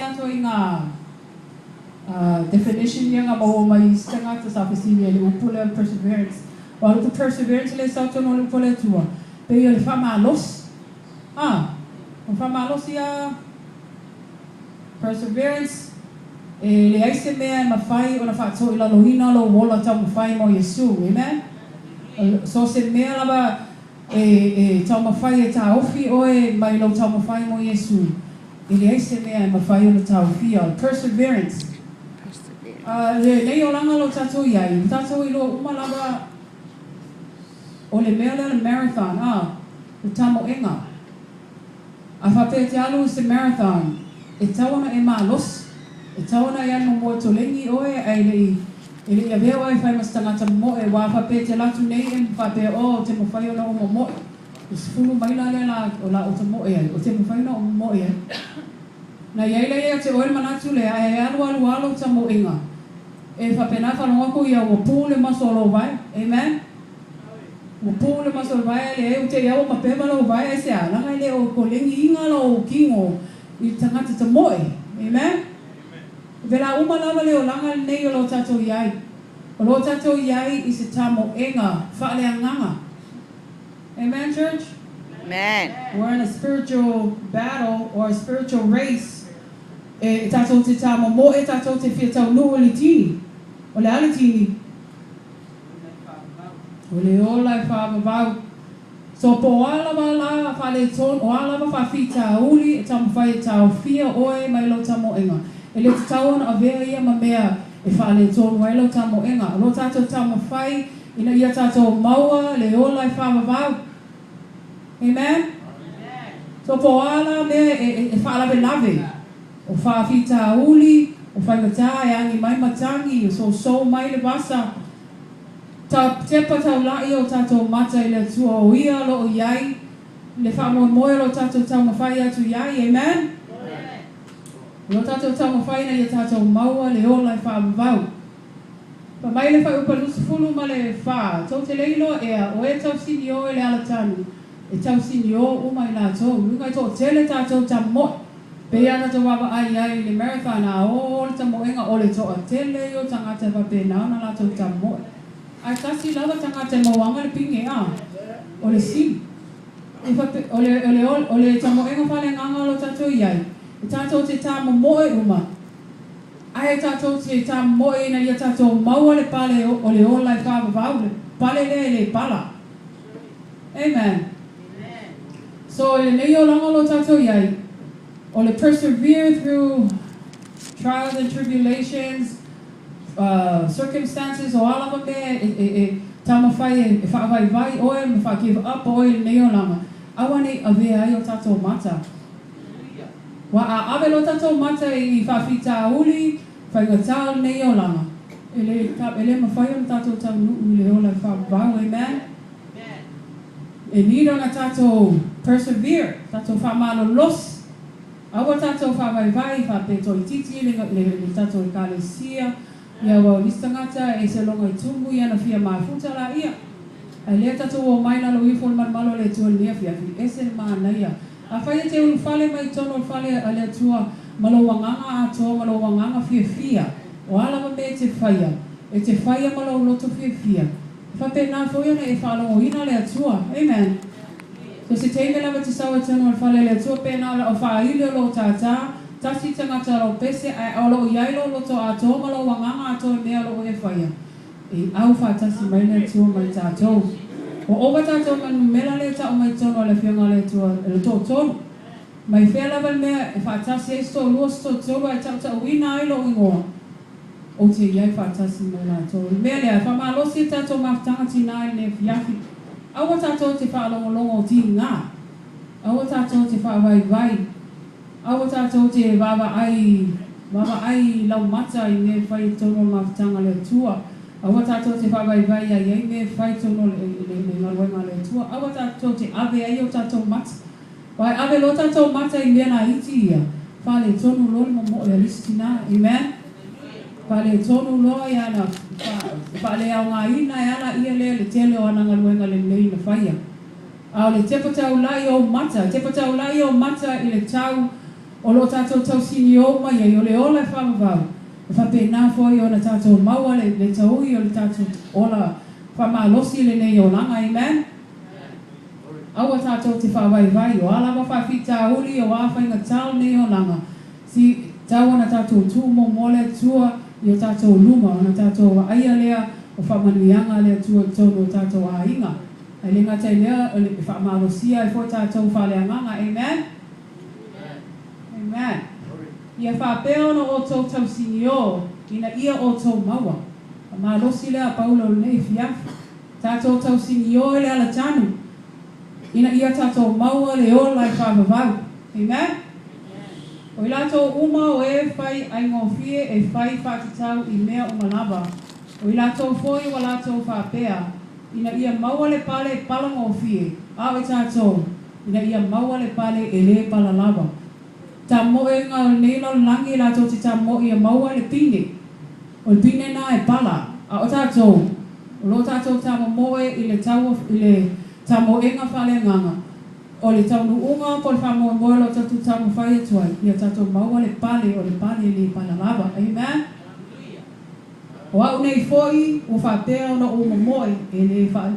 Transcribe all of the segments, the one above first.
Atoaiga definition ia na maua mai isi tagata sa fesili ai i le upu lea o le perseverance. Aua o le upu perseverance lea e sau totonu o le upu a le Atua, pei o le faamalosi. A, o le faamalosi lava perseverance, e leai se mea e mafai ona faatoilaloina lou ola taumafai mo Iesu. Amen? So se mea lava e taumafai e taofi oe mai lou taumafai mo Iesu, e leai se mea e mafai ona taofia. O le perseverance. A lenei olaga o lo o tatou i ai, ua tatou iloa uma lava o le mea lea o le marathon, a, le tamoega. A faapea e te alu i se marathon, e tatau ona e malosi, e tatau ona e alu muamua e toleni oe ae le i e le i avea oe e fai ma se tagata momoe, aua a faapea e te alu atu nei e faapea, oh, ou te mafai ona ou momoe, e 10 maila lea la o la ou tamoe ai, ou te mafai ona ou momoe ai. Na i ai lea ia te oe le manatu lea, ae alualu lava lou tamoega, e faapena e faalogo atu ia ua pu le maso o lou vae. Amen? Ua pu le maso o le vae, leai ua te i a ua mapema lou vae, aisea? Leaga e le o kolegiina lou kino i le tagata tamoe. Amen? E pēlā uma lava le olaga lenei o lo o tatou i ai. O lo o tatou i ai i se tamoega faaleagaga. Amen, church? Amen. We're in a spiritual battle or a spiritual race. E tatou te tāmomoe, tatou te fia taunuu i le tini. O le a le tini? O le ola e faavavau. So po o a lava la faaletonu, o a lava faafitauli e taumafai e taofia oe mai lou tamoega, e le tatau ona avea ia ma mea e faaletonu ai lou tamoega. O lo tatou taumafai ina ia tatou maua le ola e faavavau. Amen? So po o a la mea e faalavelave, o faafitauli, o faigata e agi mai matagi, o sousou mai le vasa, tepa taula'i o tatou mata i le Atua o Ia o lo o i ai le faamoemoe o lo tatou taumafai atu i ai. Amen? O lo tatou taumafai ina ia tatou maua le ola e faavavau. Fai mai le Fuaiupu 24, Tou te le iloa ea, o e tausiniō i le alatanu, e tausiniō uma i latou. Luga e toatele tatou tamoe. Pei lava tatou vaavaai i ai i le marathon, a o le tamoega o le toatele ia o tagata e faapena ona latou tamoe. Ae tasi lava tagata e mauaga le pine, a, o le sili. E fape, o le, o le, o le tamoega faaleagaga o lo tatou i ai, e tatou te tamomoe uma, Ae tatou te tāmoe ina ia tatou maua le pale o le ola e faavavau, le pale lea e le pala. Amen. So i lenei olaga o lo o tatou i ai, o le persevere through trials and tribulations, circumstances, o a lava mea e taumafai e faavaivai oe ma faa-give up oe i lenei olaga, aua ne i avea ai o tatou mata. Ua a ave lo tatou mata i faafitauli faigata o lenei olaga, e le, e le mafai ona tatou taunuu i le ola e faavavau. Amen? E need ona tatou persevere, tatou faamalolosi, aua tatou faavaivai, faapea toaitiiti le, le, le tatou Ekalesia, Ia aua o nisi tagata e ese loga i tumu i ana fia mafuta laia. Ae lea tatou omai lalo ifo o le malumalu a le Atua i lenei afiafi, ese le manaia. Afai e te ulufale mai totonu o le fale a le Atua ma lou agaga atoa ma lou agaga fiafia, o a lava mea e te faia, e te faia ma lou loto fiafia, e faapena foi ona e faalogoina le Atua. Amen. So se taimi lava te sau ai totonu o le fale a le Atua pēnā o lau faaili o lou tātā, tasi tagata lou pese, ae o loo i ai lou loto atoa ma lou agaga atoa i mea o loo e faia, e au faatasi mai le Atua ma i tatou. Ua ova tatou ma le numera lea e tau mai totonu o le Afioga a le Atua e le toatolu. Mai fea lava le mea e faatasi ai se toalua se toatolu ae tautauina ai lou igoa, Ou te i ai faatasi ma i latou. O le mea lea, faamalosi e tatou mafutaga tinā i lenei afiafi. Aua tatou te faalogologo tigā. Aua tatou te faavaivai. Aua tatou te vaavaai, vaavaai i laumata i mea e fai i totonu o le mafutaga a le Atua. Aua tatou te faavaivai a i ai mea e fai i totonu o le, le, le galuega a le Atua. Aua tatou te ave ai o tatou mata. Aua e ave loa tatou mata i mea laiti ia, faaletonu loa le momoe a le isi tinā. Amen? Faaletonu loa i ana, faaleaogaina e ala ia lea le tele o ana galuega lelei na faia. A o le tepa taula'i o ou mata, tepa taula'i o mata i le tau. O lo o tatou tausiniō uma i ai, o le ola e faavavau, e faapena foi ona tatou maua le, le taui o le tatou ola faamalosi i lenei olaga. Amen? Aua tatou te faavaivai, o a lava faafitauli, o a faigatā o lenei olaga, si tau ona tatou tuu muamua le Atua i o tatou luma, ona tatou vaaia lea o faamanuiaga a le Atua i totonu o tatou aiga. Ae le gata i lea, e faamalosia ai foi tatou faaleagaga. Amen? Amen. Ia faapea ona outou tausiniō ina ia outou maua. Faamalosi lea a Paulo i lenei afiafi. Tatou tausiniō i le alatanu ina ia tatou maua le ola e faavavau. Amen? O i latou uma o e fai aigofie e fai faatatau i mea uma lava, o i latou foi ua latou faapea, ina ia maua le pale palagofie, a o i tatou, ina ia maua le pale e lē pala lava. Tamoega o lenei lalolagi latou te tamoe ia maua le pine, o le pine na e pala, a o tatou, o lo o tatou tamomoe i le tau i le tamoega faaleagaga, o le taunuuga po o le faamoemoe o lo o tatou taumafai atu ai, ia tatou maua le pale, o le pale e lē pala lava. Amen. O a'u nei foi ua faapea ona ou momoe, e lē faa,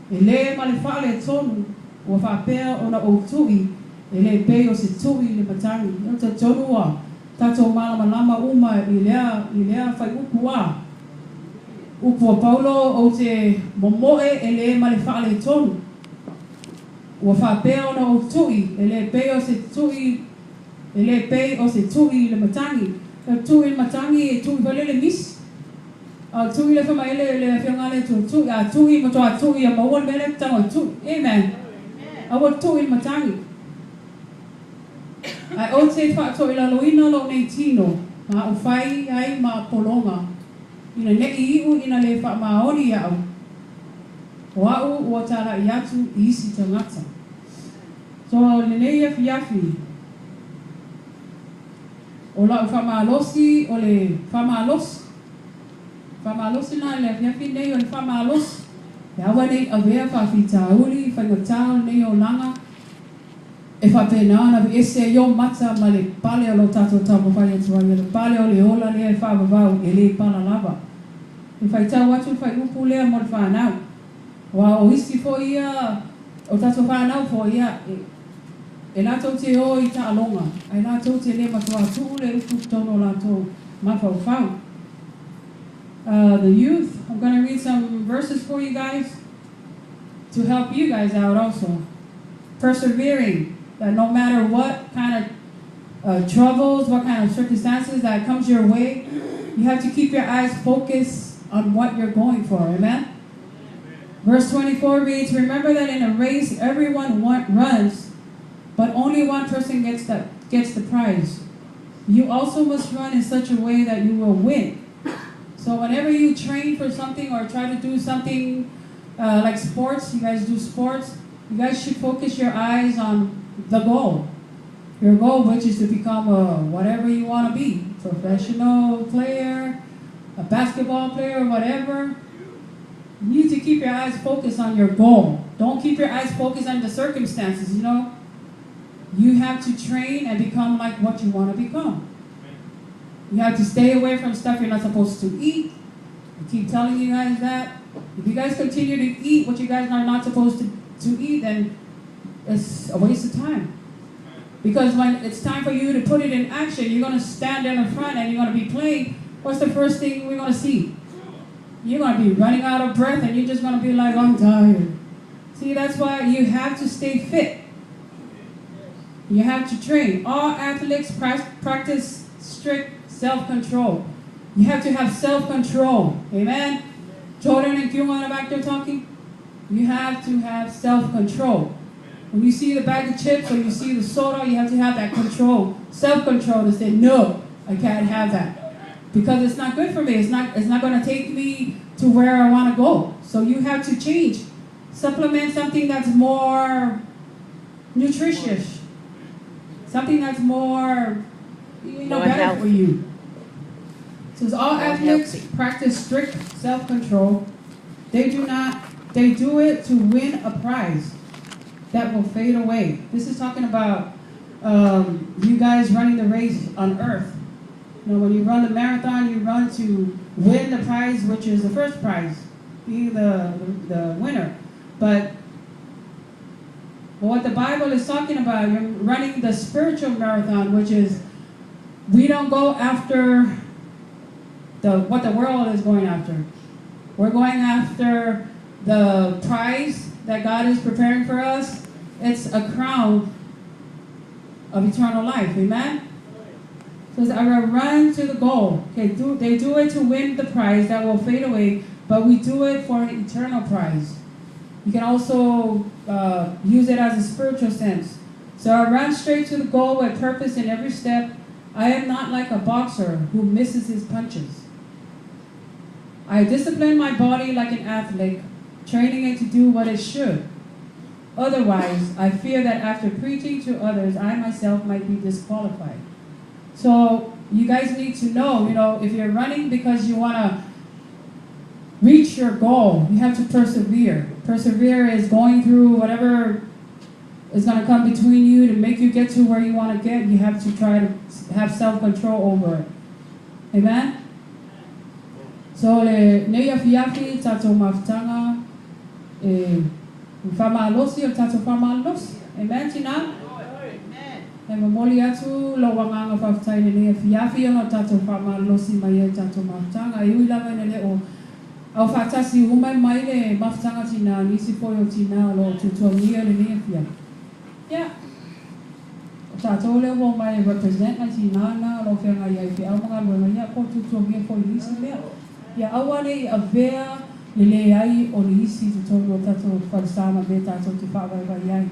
e lē ma le faaletonu, ua faapea ona ou tu'i, e lē pei o se tu'i i le matagi. E talitonu ua tatou malamalama uma i lea, i lea faiupu a. Upu a Paulo, Ou te momoe e lē ma le faaletonu, ua faapea ona ou tu'i, e lē pei o se tu'i, e lē pei o se tu'i i le matagi. O le tu'i i le matagi e tu'i foi lea i le misi. A o le tu'i lea fai mai ai le, le Afioga a le Atua, tu'i, a tu'i, matua tu'i ia maua le mea lea e te tago ai, tu'i. Amen. Aua le tu'i i le matagi. Ae ou te faatoilaloina lou nei tino, ma ou fai ai ma pologa, ina neʻi iʻu ina lē faamaoni iaʻu, o aʻu ua talaʻi atu i isi tagata. So, lenei afiafi, o la'u faamalosi o le faamalosi, faamalosi lena i le afiafi lenei o le faamalosi, e aua ne i avea faafitauli faigatā o lenei olaga, e faapena ona aveese ai ou mata ma le pale o lo o tatou taumafai atu ai, o le pale o le ola lea e faavavau e lē pala lava. E faitau atu le faiupu lea mo le fanau, aua o isi foi ia, o tatou fanau foi ia, e latou te o i taaloga, ae latou te lē matua tuu le upu i totonu o latou mafaufau. The youth, I'm going to read some verses for you guys to help you guys out also. Persevering, that no matter what kind of troubles, what kind of circumstances that comes your way, you have to keep your eyes focused on what you're going for. Amen? Verse 24 reads, Remember that in a race everyone runs, but only one person gets the prize. You also must run in such a way that you will win. So whenever you train for something or try to do something like sports, you guys do sports, you guys should focus your eyes on the goal. Your goal, which is to become a whatever you want to be, professional player, a basketball player, whatever. You need to keep your eyes focused on your goal. Don't keep your eyes focused on the circumstances. You have to train and become like what you want to become. You have to stay away from stuff you're not supposed to eat. I keep telling you guys that. If you guys continue to eat what you guys are not supposed to eat, then it's a waste of time. Because when it's time for you to put it in action, you're going to stand in the front and you're going to be playing. What's the first thing we're going to see? You're going to be running out of breath and you're just going to be like, I'm tired. See, that's why you have to stay fit. You have to train. All athletes practice strict self-control. You have to have self-control. Amen? Jordan and Kyungwan are back there talking. You have to have self-control. When you see the bag of chips or you see the soda, you have to have that control, self-control to say, no, I can't have that. Because it's not good for me. It's not going to take me to where I want to go. So you have to change. Supplement something that's more nutritious. Something that's more More better healthy. For you. So all More athletes healthy. Practice strict self-control. They do not, they do it to win a prize that will fade away. This is talking about you guys running the race on earth. You know, when you run the marathon, you run to win the prize, which is the first prize, being the winner. But what the Bible is talking about, you're running the spiritual marathon, which is we don't go after what the world is going after. We're going after the prize that God is preparing for us. It's a crown of eternal life. Amen? It says, I will run to the goal. Okay, they do it to win the prize that will fade away, but we do it for an eternal prize. You can also use it as a spiritual sense. So I run straight to the goal with purpose in every step. I am not like a boxer who misses his punches. I discipline my body like an athlete, training it to do what it should. Otherwise, I fear that after preaching to others, I myself might be disqualified. So you guys need to know, you know, if you're running because you want to reach your goal, you have to persevere. Persevere is going through whatever is going to come between you to make you get to where you want to get. You have to try to have self-control over it. Amen? So lenei afiafi tatou mafutaga e faamalosi o tatou faamalosi. Amen, tina? E momoli atu lou agaga faafetai lenei afiafi ona o tatou faamalosi mai ai tatou mafutaga. E ui lava ina le o au faatasi uma mai le mafutaga tina nisi foi o tina o loo tutuagia lenei afiafi. Ia, o tatou lea ua omai e represent nai tina na o loo feagai ai feau ma galuega ia po o tutuagia foi i nisi mea. Ia aua nei avea le leai o nisi i totonu o tatou falesa ma mea tatou te faavaivai ai.